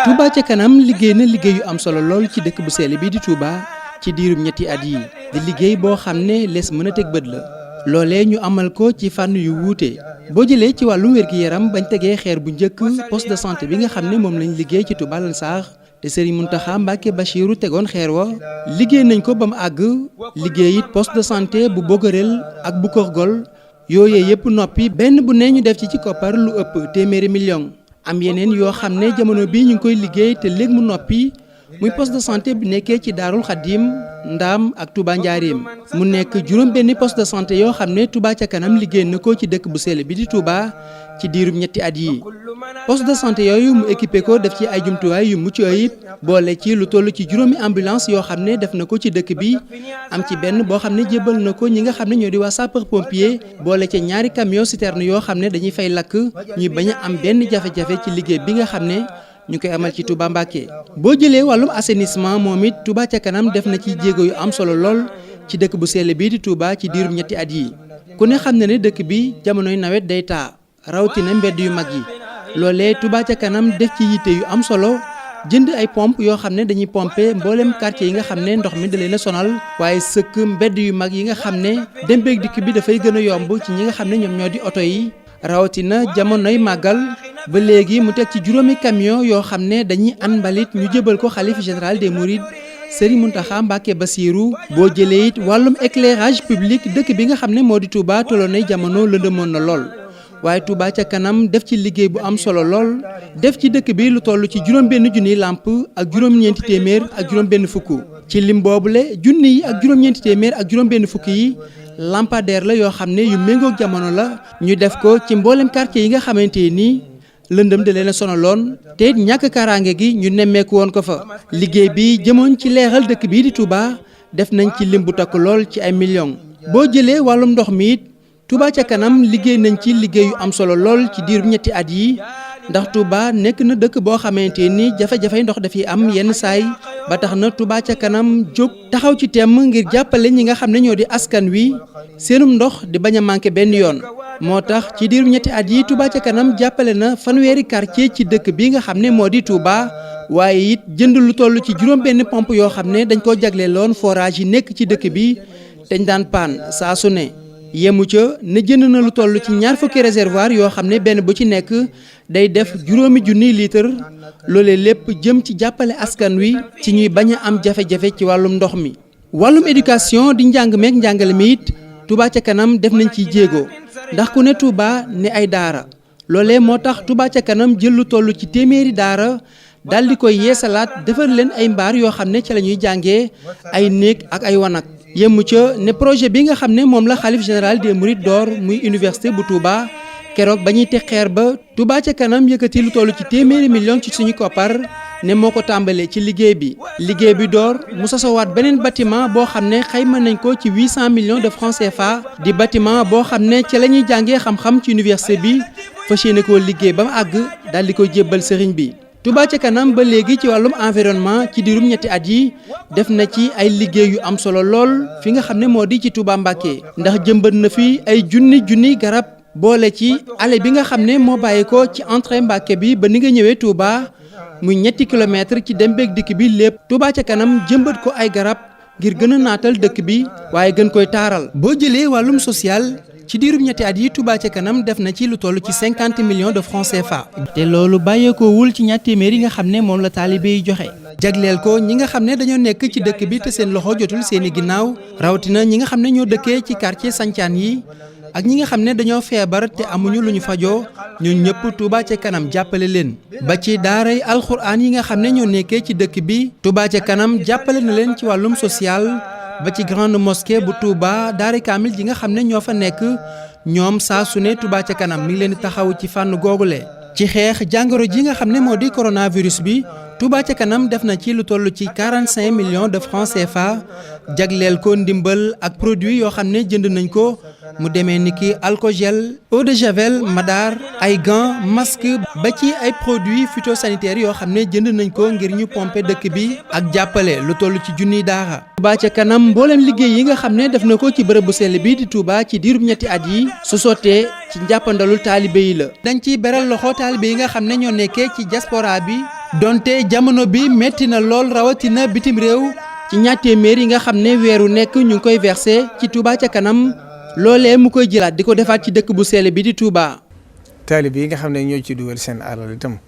Touba ca kanam liggéey na liggéey yu am solo lool ci dëkk bu sell bi di Touba ci diirum ñetti at yi di liggéey boo xam ne lees mën a teg bët la loolee ñu amal ko ci fànn yu wuute boo jëlee ci wàllum wér-gi-yaram bañ tegee xeer bu njëkk poste de santé bi nga xam ne moom lañ liggéey ci Touba Lansar te Serigne Mountakha Mbacké Bachirou tegoon xeer wa liggéey nañ ko ba mu àgg liggéey it poste de santé bu Bogarel ak bu Korgol yooyee yëpp noppi benn bu ne ñu def ci koppar lu ëpp téeméeri million am yeneen yoo xam ne jamono bii ñu ngi koy liggéey te léegi mu noppi muy poste de santé bi nekkee ci Daarul Xadim Ndaam ak Touba Njaareem mu nekk juróom benni poste de santé yoo xam ne Touba ca kanam liggéey na ko ci dëkk bu sell bi di Touba ci diirum ñetti at yi poste de santé yooyu mu équipé ko def ci ay jumtuwaay yu mucc ayib boole ci lu toll ci juróomi ambulance yoo xam ne def na ko ci dëkk bi am ci benn boo xam ne jébbal na ko ñi nga xam ne ñoo di waa sapeur pompier boole ca ñaari camion citerne yoo xam ne dañuy fay lakk ñuy bañ a am benn jafe-jafe ci liggéey bi nga xam ne ñu koy amal ci Touba Mbacké boo jëlee wàllum assainissement moom it Touba ca kanam def na ci jéego yu am solo lool ci dëkk bu sell bii di Touba ci diirum ñetti at yi ku ne xam na ne dëkk bi jamonoy nawet day taa rawatina mbedd yu mag yi loolee Touba ca kanam def ci yitte yu am solo jënd ay pompe yoo xam ne dañuy pomper mboolem quartier yi nga xam ne ndox mi da leen a sonal waaye sëkk mbedd yu mag yi nga xam ne dem beeg dikk bi dafay gën a yomb ci ñi nga xam ne ñoom ñoo di oto yi rawatina jamonoy màggal ba léegi mu teg ci juróomi camion yoo xam ne dañuy an mbalit ñu jëbal ko xalif général des mourides Serigne Mountakha Mbacké Bassirou boo jëlee it wàllum éclairage public dëkk bi nga xam ne moo di Touba tolloon nay jamono lëndëmoon na lool waaye Touba ca kanam def ci liggéey bu am solo lool def ci dëkk bi lu toll ci juróom-benn junniy làmp ak juróom-ñeenti téeméer ak juróom-benn fukk ci lim boobule junni yi ak juróom-ñeenti téeméer ak juróom-benn fukk yi lampadaire la yoo xam ne yu méngoog jamono la ñu def ko ci mboolem quartier yi nga xamante ni lëndëm da leen a sonaloon te ñàkk kaaraange gi ñu nemmeeku woon ko fa liggéey bi jëmoon ci leeral dëkk bii di Touba def nañ ci lim bu takk lool ci ay millions boo jëlee wàllum ndox mi it Touba ca kanam liggéey nañ ci liggéey yu am solo lool ci diiru ñetti at yi ndax Touba nekk na dëkk boo xamante ni jafe-jafe ndox dafiy am yenn saay ba tax na Touba ca kanam jóg taxaw ci temm ngir jàppale ñi nga xam ne ñoo di askan wi seenum ndox di bañ a manqué benn yoon moo tax ci diiru ñetti at yi Touba ca kanam jàppale na fanweeri quartier ci dëkk bi nga xam ne moo di Touba waaye it jënd lu toll ci juróom benn pompe yoo xam ne dañ koo jagleeloon forage yi nekk ci dëkk bi dañ daan paan saa su ne yemu ca ne jënd na lu toll ci ñaar fukki réservoir yoo xam ne benn bu ci nekk day def juróomi junniy litre loolee lépp jëm ci jàppale askan wi ci ñuy bañ a am jafe-jafe ci wàllum ndox mi. wàllum éducation di njàng meek njàngale mi it Touba ca kanam def nañ ciy jéego ndax ku ne Touba ne ay daara loolee moo tax Touba ca kanam jël lu toll ci téeméeri daara daal di koy yeesalaat defar leen ay mbaar yoo xam ne ci la ñuy jàngee ay néeg ak ay wanag. yemu ca ne projet bi nga xam ne moom la xalif général des mourides door muy université bu Touba keroog ba ñuy teg xeer ba Touba ca kanam yëkkati lu toll ci téeméeri million ci suñu koppar ne moo ko tàmbalee ci liggéey bi door mu sosowaat beneen bâtiment boo xam ne xayma nañ ko ci 800 millions de francs CFA di bâtiment boo xam ne ci la ñuy jàngee xam-xam ci université bi fas yéene koo liggéey ba mu àgg daal di koy jébbal sëriñ bi. Touba ca kanam ba léegi ci wàllum environnement ci diirum ñetti at yi def na ci ay liggéey yu am solo lool fi nga xam ne moo di ci Touba Mbacké ndax jëmbat na fi ay junni garab boole ci allée bi nga xam ne moo bàyyi ko ci entrée Mbacké bi ba ni nga ñëwee Touba muy ñetti kilomètre ci dem beeg dikk bi lépp Touba ca kanam jëmbat ko ay garab ngir gën a naatal dëkk bi waaye gën koy taaral. boo jëlee wàllum social ci diirum ñetti at yi Touba ca kanam def na ci lu toll ci 50 millions de francs CFA. te loolu bàyyeekoowul ci ñaar téeméer yi nga xam ne moom la taalibe yi joxe. jagleel ko ñi nga xam ne dañoo nekk ci dëkk bi te seen loxo jotul seen i ginnaaw rawatina ñi nga xam ne ñoo dëkkee ci quartier sancaan yi ak ñi nga xam ne dañoo feebar te amuñu lu ñu fajoo ñun ñëpp Touba ca kanam jàppale leen. ba ci daaray alxuraan yi nga xam ne ñoo nekkee ci dëkk bi Touba ca kanam jàppale na leen ci wàllum social. ba ci grande mosquée bu Touba daara kaamil ji nga xam ne ñoo fa nekk ñoom saa su ne Touba ca kanam mi ngi leen di taxaw ci fànn googule ci xeex jàngoro ji nga xam ne moo di coronavirus bi Touba ca kanam def na ci lu toll ci 45 millions de francs CFA jagleel ko ndimbal ak produit yoo xam ne jënd nañ ko mu demee ni ki alcogel eau de javel madar ay gants masque ba ci ay produits phytosanitaires yoo xam ne jënd nañ ko ngir ñu pomper dëkk bi ak jàppale lu toll ci junniy daara. Touba ca kanam mboolem liggéey yi nga xam ne def na ko ci bërëb bu sell bi di Touba ci diirub ñetti at yi su sottee ci njàppandalul taalibe yi la. dañ ciy beral loxo taalibe yi nga xam ne ñoo nekkee ci diaspora bi donte jamono bi metti na lool rawatina bitim réew ci ñaar téeméer yi nga xam ne weeru nekk ñu ngi koy versé ci Touba ca kanam loolee mu koy jëlaat di ko defaat ci dëkk bu sell bi di Touba. taalibe yi nga xam ne ñoo ci dugal seen alal itam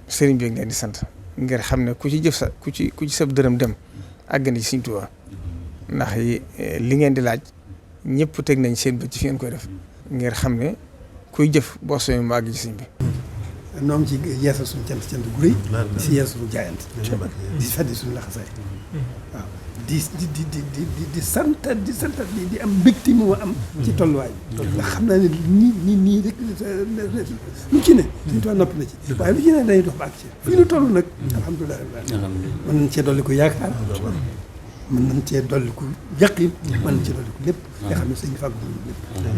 sëriñ bi nga leen di sant ngir xam ne ku ci jëf sa ku ci sab dërëm dem àgg na ci Sëriñ Touba ndax li ngeen di laaj ñëpp teg nañ seen bët ci fi ngeen koy def ngir xam ne kuy jëf boo soobee mu àgg ci sëriñ bi. noo ngi ci yeesal suñu cant gu rëy di si yeesal suñu jaayante di si fàttali suñu laxasaay waaw di santat di am mbégte mu am ci tolluwaay ndax xam naa ne nii rek lu ci ne suñu tool noppi na ci waaye lu ci ne dañuy dox ba ak ci fii nu toll nag alhamdulilah mën nañ cee dolli ko yaakaar mën nañ cee dolli ko yaqin mën nañ cee dolli ko lépp nga xam ne sëñ bi fàggu lépp